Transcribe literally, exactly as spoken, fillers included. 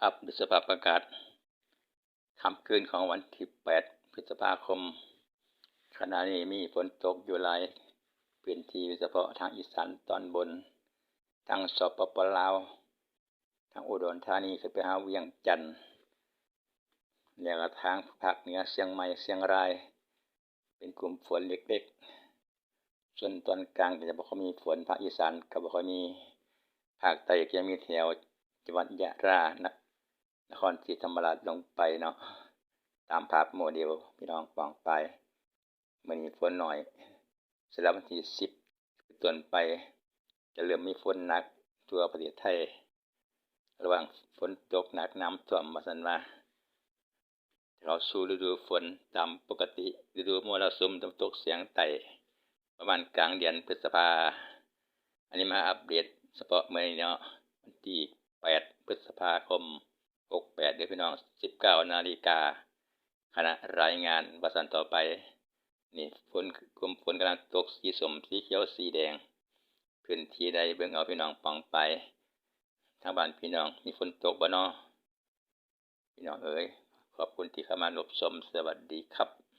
อัปเดตสภาพอากาศ ค่ำคืนของวันที่ แปด พฤษภาคม ขณะนี้มีฝนตกอยู่หลายพื้นที่ โดยเฉพาะทางอีสานตอนบน ทาง สปป ลาว ทางอุดรธานีขึ้นไปหาเวียงจันทน์ แล้วก็ทางภาคเหนือ เชียงใหม่ เชียงราย เป็นกลุ่มฝนเล็กๆ ส่วนตอนกลางก็จะบ่ค่อยมีฝน ภาคอีสานก็บ่ค่อยมี ภาคใต้ก็จะมีแถวจังหวัดยะลา น- นครศรีธรรมราชลงไปเนาะ ตามภาพโมเดลพี่น้องปองไป มื้อนี้ฝนน้อย สำหรับวันที่ สิบ เป็นต้นไป จะเริ่มมีฝนหนักทั่วประเทศไทย ระวังฝนตกหนักน้ำท่วมว่าซั่นว่า เข้าสู่ฤดูฝนตามปกติ ฤดูมรสุมตะวันตกเฉียงใต้ ประมาณกลางเดือนพฤษภา อันนี้มาอัปเดตเฉพาะมื้อนี้เนาะ วันที่ แปด พฤษภาคม หกแปด เด้อพี่น้อง สิบเก้านาฬิกา ขณะรายงานว่าซั่นต่อไป นี่ฝน กลุ่มฝนกำลังตกสีส้ม สีเขียว สีแดง พื้นที่ใดเบิ่งเอาพี่น้องปองไป ทางบ้านพี่น้องมีฝนตกบ่น้อ พี่น้องเอ๋ย ขอบคุณที่เข้ามารับชม สวัสดีครับ